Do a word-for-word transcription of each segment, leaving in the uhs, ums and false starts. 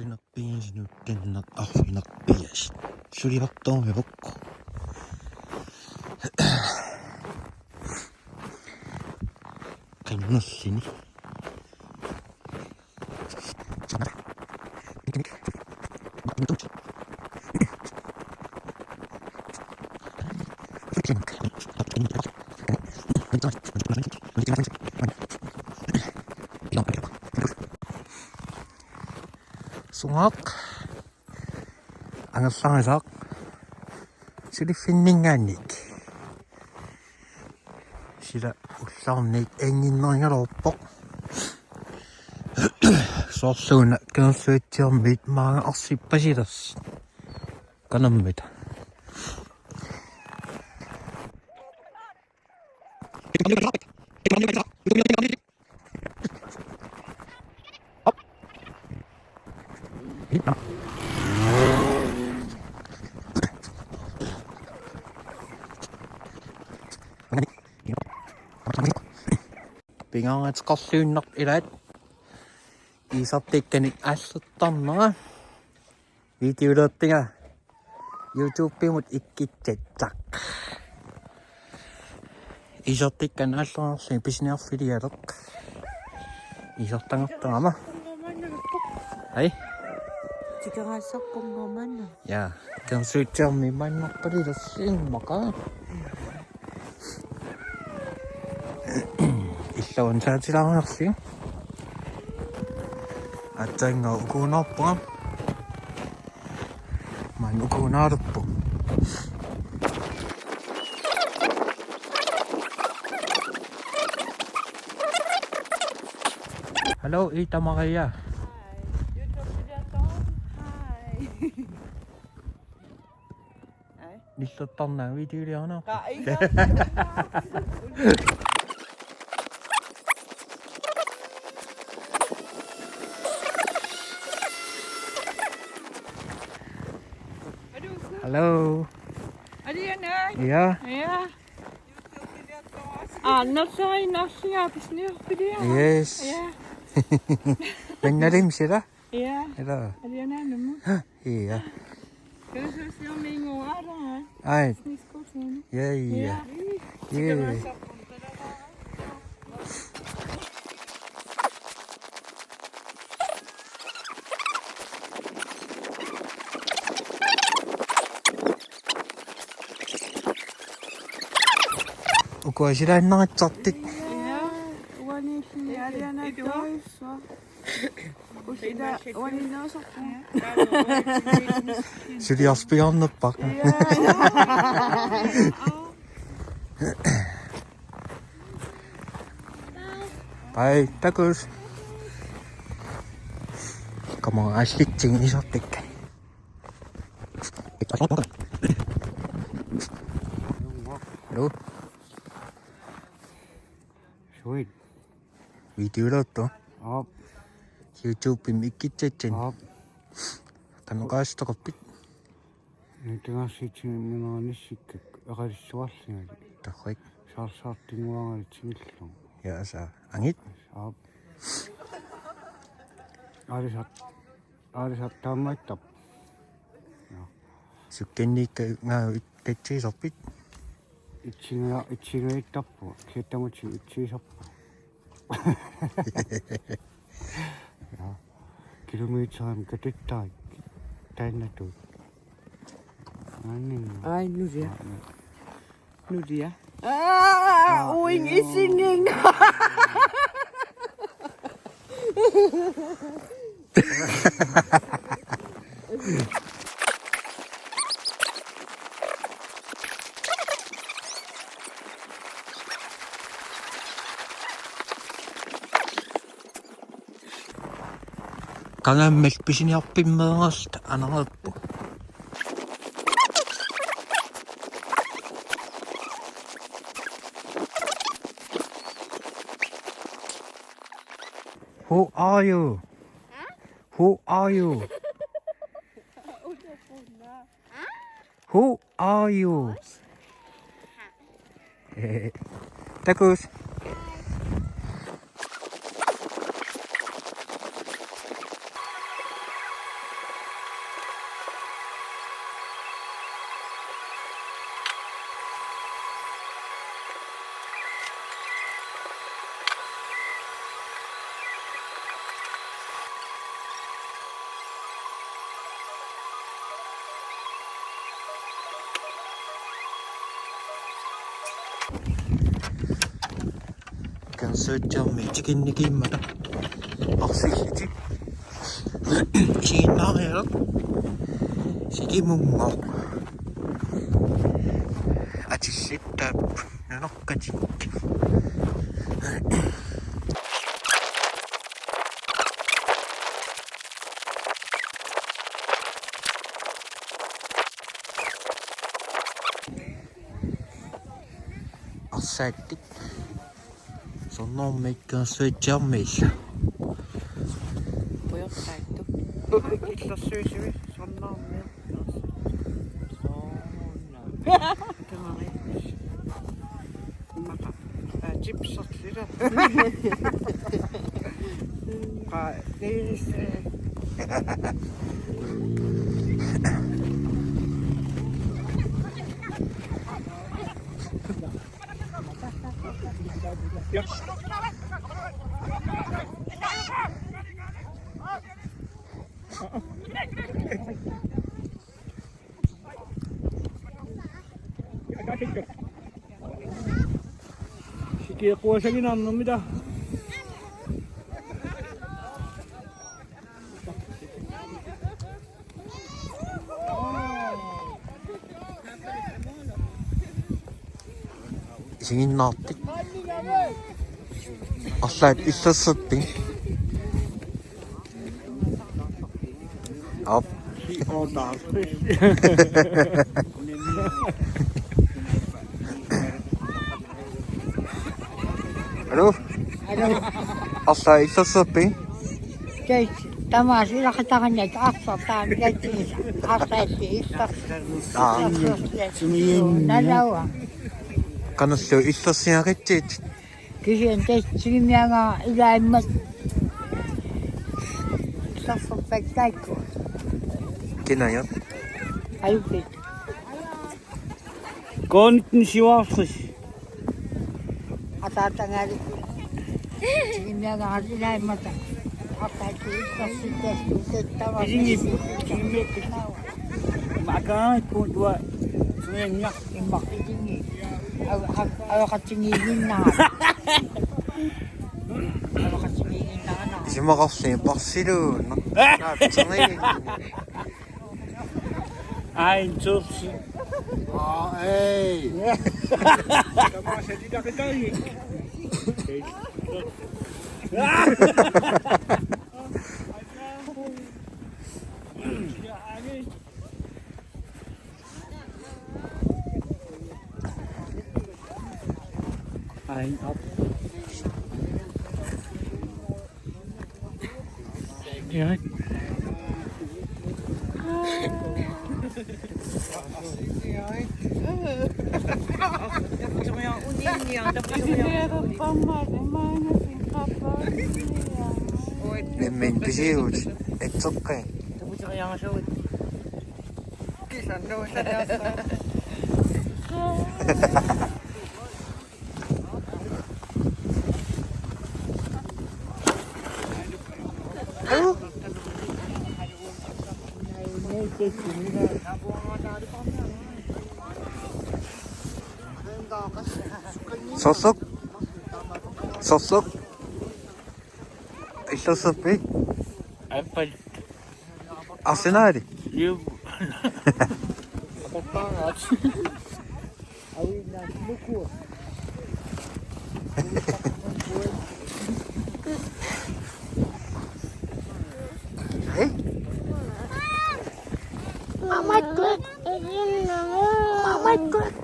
Arfineq-pingasut nuuttinneq arfineq-pingasut. Suliartormivoq. Qinnerlini. Sumut angerlarisaaq suliffinninngaanniit. Sila ullaarniit anginnerigaluarpoq. Soorluuna Kangerluatsiarmiit maanga arsippasilersoq. Qanammitta. Pingaarnerpaaq qarluinnaq ilaat. Isertikkanik aallertarnera. Videoliortunga YouTube-imut ikkuttartaq. Isertikkanik aallernerluni pisiniarfilialeq. Isertanngortarama. Hej. Tikeraassaarpunga maanna. Ja, Kangerluatsiarmiit maannarpalilersoq immaqa. Illuanut saatilaarnersi. Aatsaannguaq ukuunaarpunga. Maanna ukuunaalerpunga. Hallo, Ida Maria. Hej. Hej. Hej. Nillertarnaa videoliornaa. Qa-, ija. Hallo. Aliana. Ja. Ja. Ah, nasai nasia pisniorfiliara. Yes. Ja. Minnalim sila. Ja. Ila. Aliana namu. Ja. Kangerluatsiarmiinngooq aalaat. Ai. Business school-iani. Ja, ja. Ja. Ja. Ukua silaannaritsartik. Ja, uani Aliana toisua. Usila uani noosarpu. Suliarsipiarnerpaq. Ja. Bye, takuss. Come on, aallitsigu isertikkanik. Hallo. Sweet. Videoliortoq. Aap. YouTube-imi ikkuttartut. Aap. Qanoq oqaaseqarpit? Nuutigaarsiitsinni mineraanissikkak eqalissuarlungali. Torrak. Saarsaartinnguaangali tigullugu. Ja, asa. Angit? Aap. Aalisart-, aalisartaamaattarpoq. Ja. Sukkanniikka ngaau katsiisarpit? Itsinga-, itsingaattarpoq. Kiattagutsigit itsiisarpoq. Ja. Kilometerimik katuttarik. Taannatut. Aannin. Ai, nulia. Aa, nu-, nulia. Aa, uing isinging. Qangammallu pisiniarfimmeerluta anareerpoq. Who are you? Huh? Who are you? Who are you? Eh, takuss. Suutsermi tikinnikimmata. Arsillutik. Isiginnaariaruk. Sikimunngooq. Atillittaap nunaqatik. Arsaattik. Sornarmiikkaarsuatsiarmiillu. Pujortaattu. Illersuisui sornarmiikkaarsuatsiarmiillu. Soorna. Tamari. Maqa. Aa, chipserlila. Qa, niilisse. Sikiiqquasaginarnermita. Isiginnaartik. Arlaat illersorpit? Aap. Aluu? Aluu. Arlaat illersorpit? Tassa tamaasa ilaqutarinnginnakku arsaq taama ilaatigut arsaq illersorpit. Aa. Illersorpit. Sumiin. Nalaua. Qanoq illersiaqarputit? Kisianni tassa tigummiagaat ilaat immaqa. Illersorpakka taakku. Kinaana? Ajuppit. Kun siuarsis. Ataatangaalikku. Tigummiagaat ilaat immaqa. Aqqaakku illersorpassuit tamaasa. Ilingi. Ilingi. Makaat kun tua. Sumiinga. Immaqa ilingi. Au, au, au, qatigiinnginnaa. Au, qatigiinnginnaa. Isumaqarsiuk parsiluunneq. Aa! Naatsumiin. Ai, en tørsi. Aa, ei. Ai, op. Ja. Nemmin pisiut etsoqqi. Soorlu. Soorlu. Illersorpit? Appal. Arsenali? Liverpool. Hey? Mama, quick. Mama, quick.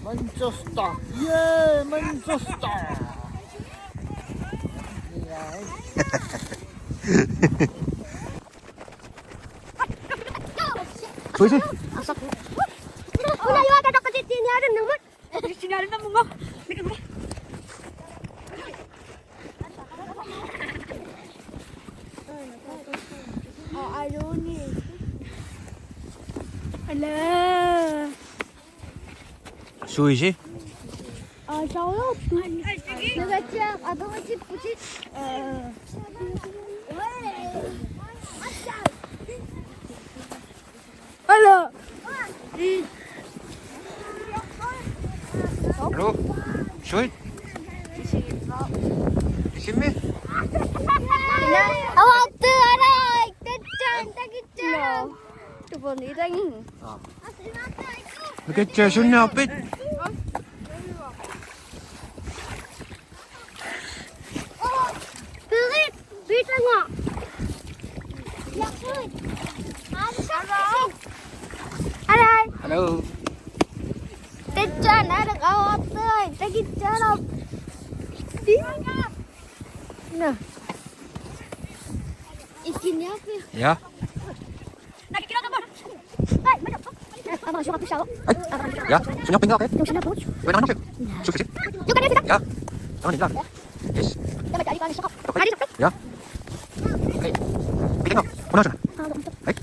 Manchester. Yeah, Manchester. Suisi. Una, iwa ka tokka tittiiniarunnermut. Tittiiniarunnermut. Aa, aluuni. Ala. Suisi. Aa, saulortu. Nagatsiaq, aperitipputit. Aa. Ala. Hallo? Sui? Isimi? Avaattu, arai, tetsaan, takitsaan. Tupuni tangi. Aa. Takitsaan, sunniarpit? Berit, bitanga. Hallo. Hallo. Tetsaan, arai, avaattu, takitsaan. Nå. Ikinniarpi. Ja. Ai. Ja, sunniarpinnga, okay? Uinarannarsi? Ja. Tamanna ilaa. Yes. Ja. Hei. Pitannga. Unaasuna. Hei.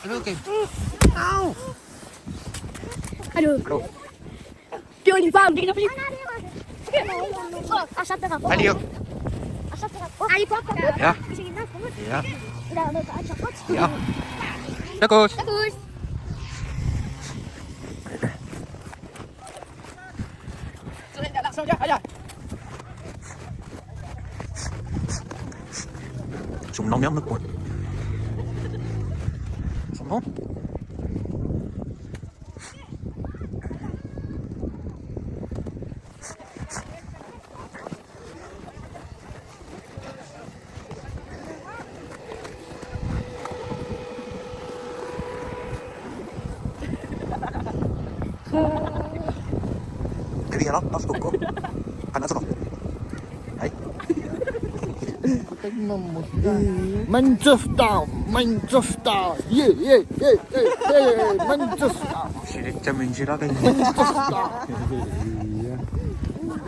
Hallo, okay. Au. Hallo. Hallo. Doing fun, doing fun. Hallo. Ja. Ja. Takuss. Takuss. Sungiusarniarpugut. Soorlu. Qiviaraq, tassukku. Qanoq asukoq? Hej. Manchester, Manchester. Yeah, yeah, yeah, yeah, yeah, Manchester. Silitsamin silaqin. Manchester.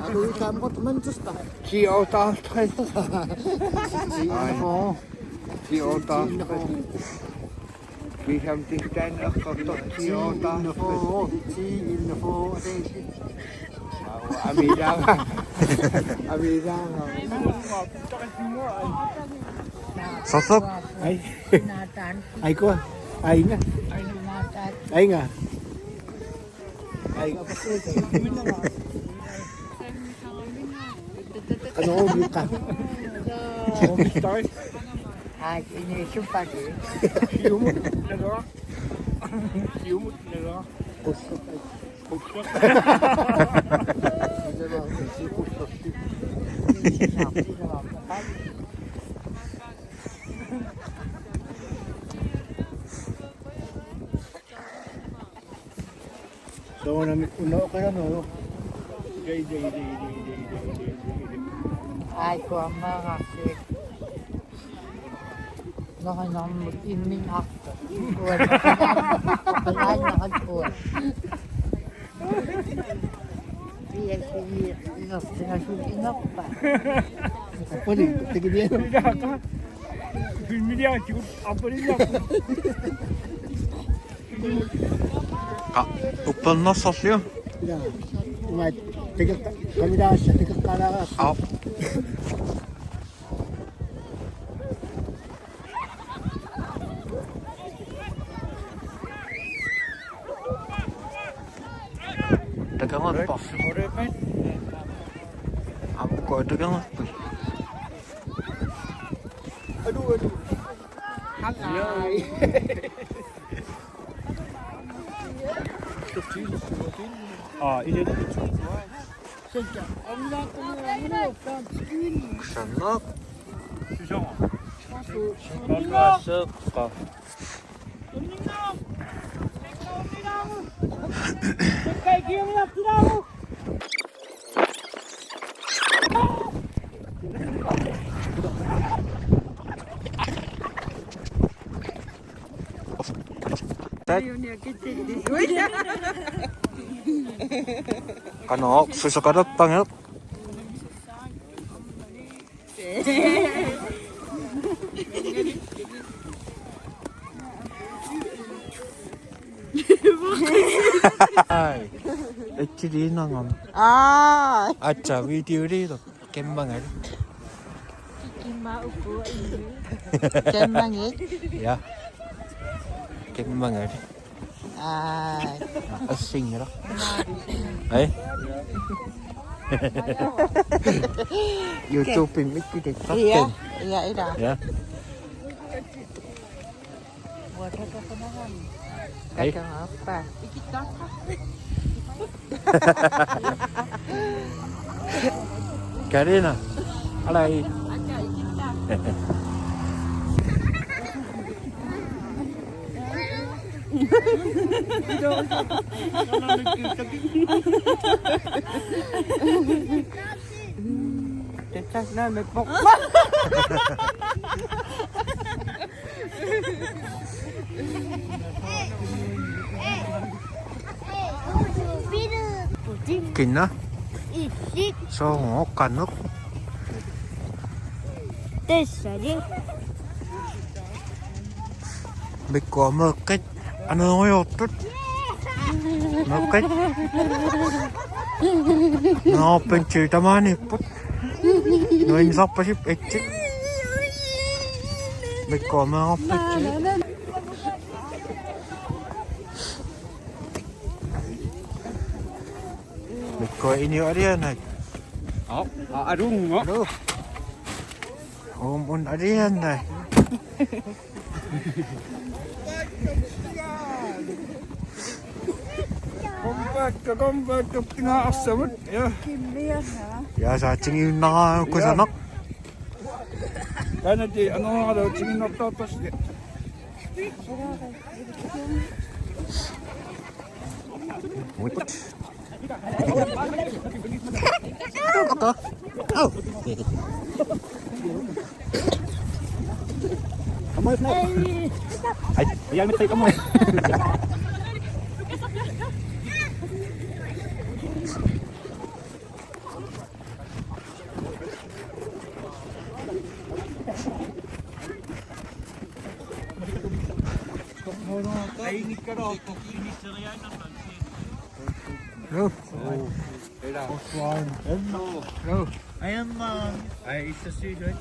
Har du ikke haft Manchester? Ti otteoghalvtreds. Ti otteoghalvtreds. Ligesom det stand er for ti otteoghalvtreds. Ti enogfyrre. Amidaanga. Amidaanga. Soorlu. Ai. Aiko. Ainga. Ainga. Ai. Qanoq umiiqa? Ai, ini sumpati. Siumut nalua. Siumut nalua. Qussup. Qussup. Soorunami una oqarama. Ai, kuammaangarsik. Noqanermut imminartoq. Uanga. Oqalaannaqaat uanga. Pia, pia, inersinasuut inerpa. Apuli, tikilianu. Filmiliaatigut apuliinnarput. Qa-, uppernarsorliu? Ja. Umat, tikekka-, kamidaassa tikeqqalaarassi. Aap. Takangaarpa? Aamma takangaarpa? Adu, adu. Aa, ile. Kusanaq. Kusanaq. Qanoq susoqalerpanngit? Ai. Etsiliinangam. Ai. Aatsaat videoliilu. Kemmangali. Kimma uku ilu. Kemmangit. Ja. Kemmangit. Ai. Assingira. Ai. YouTube-imi ikkutit. Ja, ja, ila. Ja. Ai. Kakangappa. Karina. Alai. Tessas na me pok. Kina? Issik. Soorlu qanoq? Tessali. Mikkut meeqqat anerujoortut. Meeqqat. Naapinchu tamaaniipput. Nuinnisarpasippoq itsit. Mikkut meerarpasippoq. Mikkut inuit alianai. Aa, aa, arunngo. Aru. Uum un alianai. Kompakka, kompakka, pingaarsamut. Ja. Ja, saatsingiunnaraara kusanaq. Taanna ti anoraalu tinginnartaartarsi. Au. Ai, ai, ai, ai. Hello. Hello. I am, uh, I, it's a serious, right?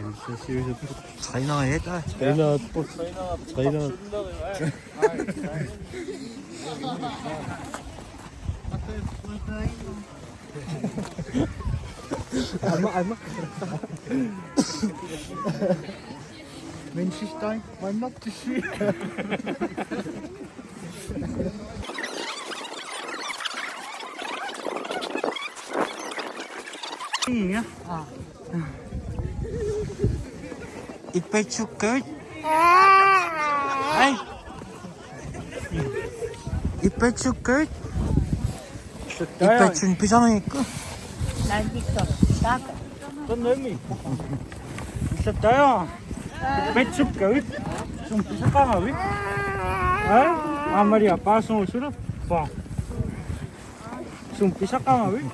It's a serious. Trainer, eh? Trainer. Trainer. Alma, alma. Mensch ist ein, mein Mann ist schön. Ja. Ippassukkaavit? Ai. Ippassukkaavit? Ippassuk pisarigikku. Naantikka. Taaka. Tonnelli. Issattaja. Ippassukkaavit? Sumut pisaqaravit? Ai? Amalia paasuusulo. Pa. Sumut pisaqaravit?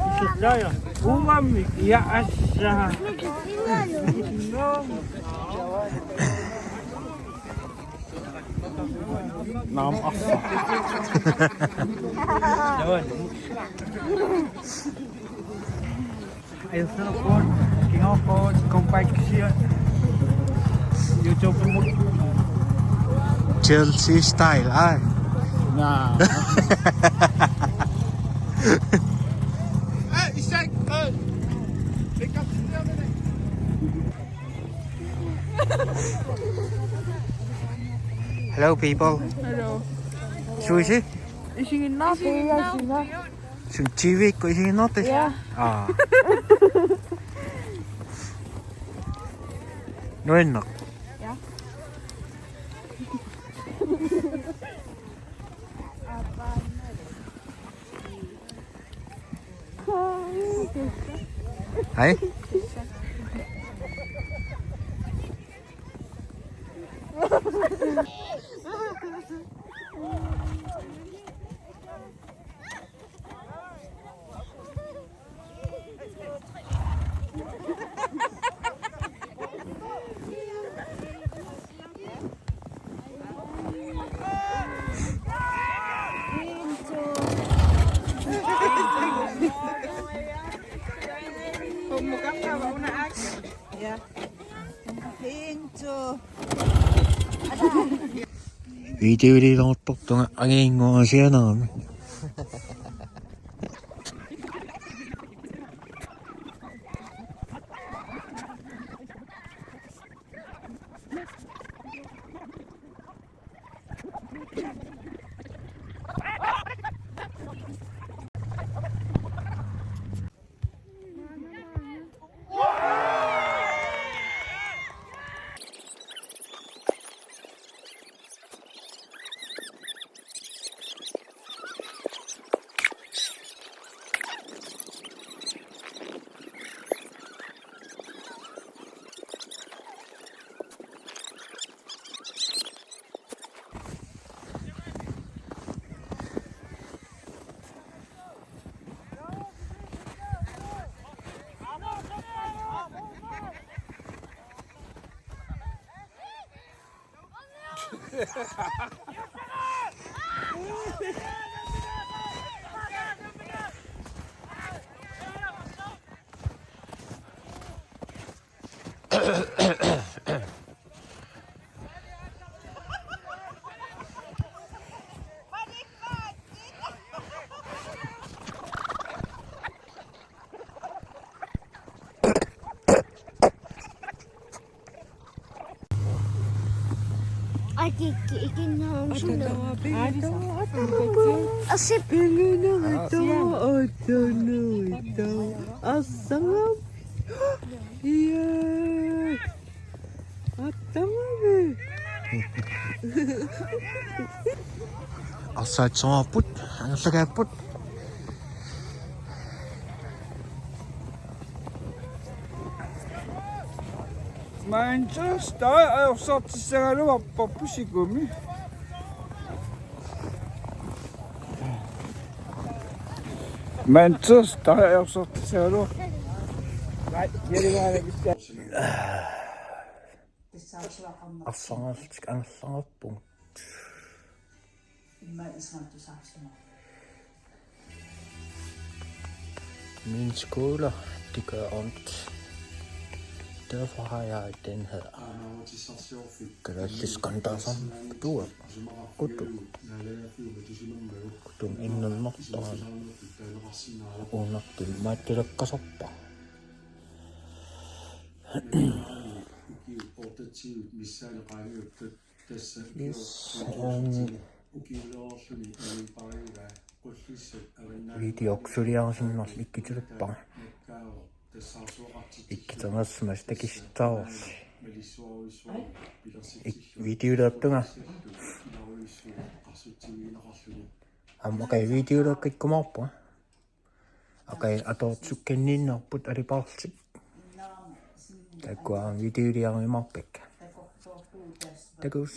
Issattaja. Uammik. Ja, assa. Naam, assa. Ej, så er der spurgt. Skal jeg over på, så kom bare ikke sige. YouTube. Chelsea style, ej. Nah. Hello, people. Hello. Sushi? Isiginnaarpit, isiginnaarpit. Sun T V-kkut isiginnaartut? Ja. Aa. Nuanneq. Ja. Hej. Como cantaba una aca. Videoliileruttortunga anginnguarsianerami. Atikki ikinnaam sunu. Asip. Assangam. Iya. Attamavi. Arsaatsumaarput, angerlakaapput. Manchester ajorsaartissagaluarparput sikumi. Manchester ajorsaartissagaluarparput. Nej, jeg vil have det. Arsaarlutik angerlarput. Min skole, det gør ondt. Derfor har jeg den her. Kalaallit skandaasam tuua. Kutu. Kutum innannertaa. Uunartim maattilakkasarpa. Yes, um, videoq suliarisinnarlugu ikkitilippara. Ikkiternersimas takisitsaarsi. Ik-, videolertunga. Aamma qai videolerikkumaarpunga. Akai atoortikkanngiinnarput alipaarlutik. Takuuk videoliarumaarpakka. Takuss.